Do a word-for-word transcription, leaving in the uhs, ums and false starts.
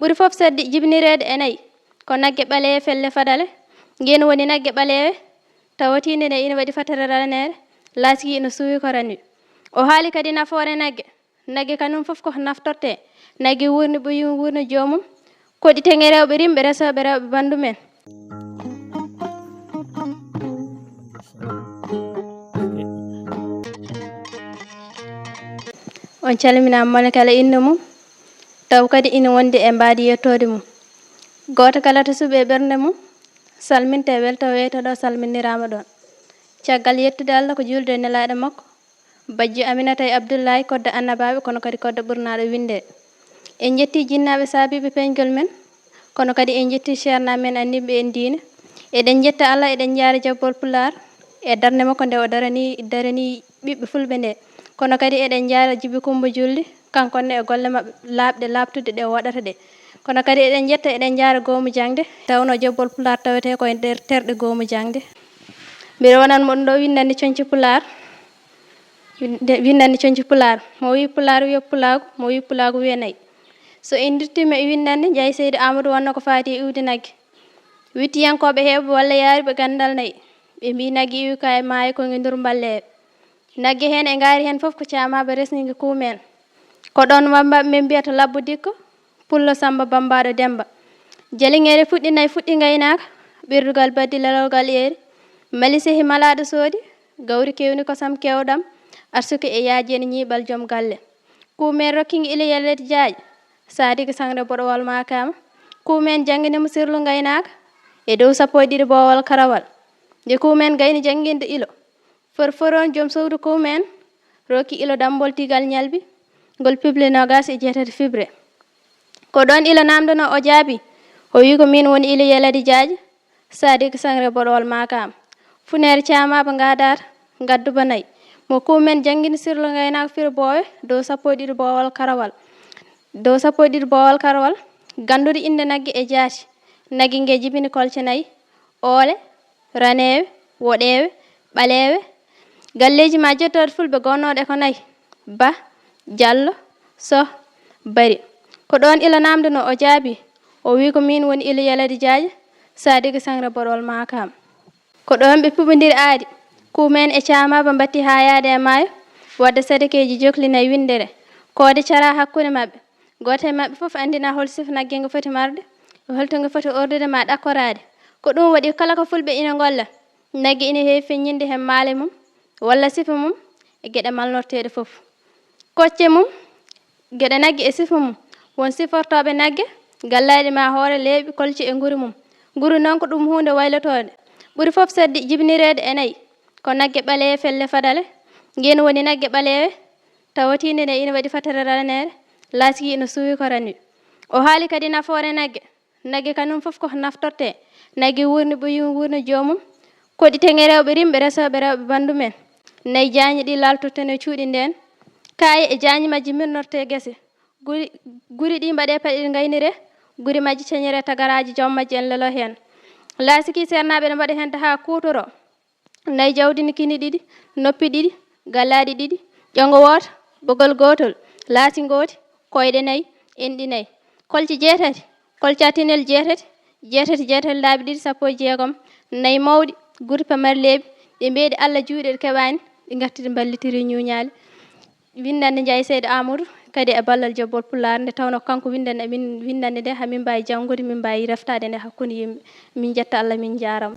Ɓuri fof seedde jibinireede e nayi ko nagge ɓaleewe felle fadale. Ngeen woni nagge ɓaleewe tawatiinde nde ina waɗi fatere raneere, laasiki ina suuwi ko ranwi. O haali kadi nafoore nagge. Nagge kanum fof ko naftortee. Nagge wuurni ɓuyum, wuurni joomum. Koɗi teŋe rewɓe rimɓe, resooɓe rewɓe banndum en. On calminaama, mone kala innde mum, taw kadi ina wondi e mbaadi yettoode mum. Gooto kala to suɓe ɓernde mum, salminte e welto weyto ɗo salminiraama ɗoon. Caggal yettude Allah ko juulde e nelaaɗo makko, Bajjo Aminata e Abdullahi, kodda annabaaɓe, kono kadi kodda ɓurnaaɗo winndere. En njettii jinnaaɓe saabiiɓe peeñgol men, kono kadi en njettii ceernaaɓe men anndiiɓe en diine. Eɗen njetta Allah, eɗen njaara Jabbol Pulaar e darnde makko nde o darani, darani ɓiɓɓe fulɓe nde. Kono kadi eɗen njaara Jibi Kummba Julde, kanko ne e golle maɓɓe laaɓɗe laaɓtuɗe ɗe o waɗata ɗe. Kono kadi eɗen njetta, eɗen njaara Goomu Jaŋde, tawnoo Jabbol Pulaar tawetee ko e nder terɗe Goomu Jaŋde. Mbiɗa wonani mo ɗum ɗo winndannde coñce Pulaar. Winde-, winndannde coñce Pulaar. Mo wiyi Pulaar wiya Pulaagu, mo wiyi Pulaagu wiya nayi. So en nduttiima e winndannde, Njaay Seydi Aamadu wonnoo ko faati e iwde nagge. Wittiyankooɓe heewɓe walla yaariiɓe ganndal nayi. Ɓe mbiyi nagge iwi ka e maayo ko nge ndurmballeewe. Nagge heen e ngaari heen fof ko caamaaba resngi nge kuumeen. Ko ɗoon wammbaaɓe men mbiyata Labbo Dikko, Pullo Sammba Bammbaaɗo Demmba. Jaliŋeere fuɗɗi nayi, fuɗɗi ngaynaaka, ɓirdugal baddi lelorgal eeri. Mali sehi malaaɗo soodi, gawri kewni kosam keewɗam, arsuki e yaajeni ñiiɓal joom galle. Kuumeen rokki nge ilo yalleede jaaƴe, saadiki saŋre boɗowal maakaama. Kuumeen janngini mo sirlu ngaynaaka, e dow sappo e ɗiɗi boowal karawal. Nde kuumeen gayni jannginde ilo, Forforon joom suudu kuumeen rokki ilo dammbol tigal ñalbi ngol pible noogaas e jeetati fibre. Ko ɗoon ilo naamndono o jaabi, o wiyi ko miin woni ilo yalleede jaaƴe, saadiki saŋre boɗowal maakaama. Funeere caamaaba ngaadaata, ngaddu ba nayi. Mo kuumeen janngini sirlu ngaynaaka firo boowe dow sappo e ɗiɗi boowal karawal. Dow sappo e ɗiɗi boowal karawal, ganndude innde nagge e jaati. Nagge nge jibini kolce nayi, oole, raneewe, woɗeewe, ɓaleewe. Galleeji ma jettooɗe fulɓe gonnooɗe ko nayi, Ba, Jallo, Soh, Bari. Ko ɗoon ilo naamndono o jaabi, o wiyi ko miin woni ilo yalleede jaaƴe, saadiki saŋre boɗowal maakaama. Ko ɗoon ɓe puɓondiri aadi, kuumeen e caamaaba mbatti haa yaade e maayo, wadde sadekeeji jokli nayi winndere. Koode cara hakkunde maɓɓe. Gooto e maɓɓe fof anndina hol sifa nagge nge foti marde, e holto nge foti ordude ma ɗakkoraade. Ko ɗum waɗi kala ko fulɓe ina ngolla, nagge ina heewi feññinde heen maale mum, walla sifa mum, e geɗe malnorteeɗe fof. Kocce mum, geɗe nagge e sifa mum. Won sifortooɓe nagge, gallaaɗi ma hoore leeɓi, kolce e nguru mum. Nguru noon ko ɗum huunde waylotoonde. Ɓuri fof seedde jibinireede e nayi, ko nagge ɓaleewe felle fadale. Ngeen woni nagge ɓaleewe, tawatiinde nde ina waɗi fatere raneere, laasiki ina suuwi ko ranwi. O haali kadi nafoore nagge. Nagge kanum fof ko naftortee. Nagge wuurni ɓuyum, wuurni joomum. Koɗi teŋe rewɓe rimɓe, resooɓe rewɓe banndum en. Nayi jaañi ɗi laaltorten e cuuɗi ndeen. Kaaye e jaañi majji mirnortee gese. Guri, guri ɗi mbaɗee paɗe ɗi ngayniree. Guri majji ceñiree tagaraaji joom majji en lelo heen. Laasiki seernaaɓe ne mbaɗa heen dahaa kuutoro. Nayi jawdi ni kini ɗiɗi, noppi ɗiɗi, gallaaɗi ɗiɗi, ƴoŋgo wooto, ɓoggol gootol, laasi ngooti, koyɗe nayi, enɗi nayi. Kolce jeetati, kolcatinel jeetati, jeetati, jeetati, laabi ɗiɗi, sappo e jeegom, nayi mawɗi, guri pamari leeɓi, ɗi mbeeɗi Allah juuɗe ɗe keɓaani, ɗi ngatti ɗi mballitiri ñuuñaali. Winndannde Njaay Seydi Aamadu, kadi e ballal Joɓɓol Pulaar, nde tawnoo ko kanko winndani amin winndannde nde, haa min mbaawi janngude, min mbaawi reftaade nde hakkunde yimɓe. Min njetta Allah, min njaarama.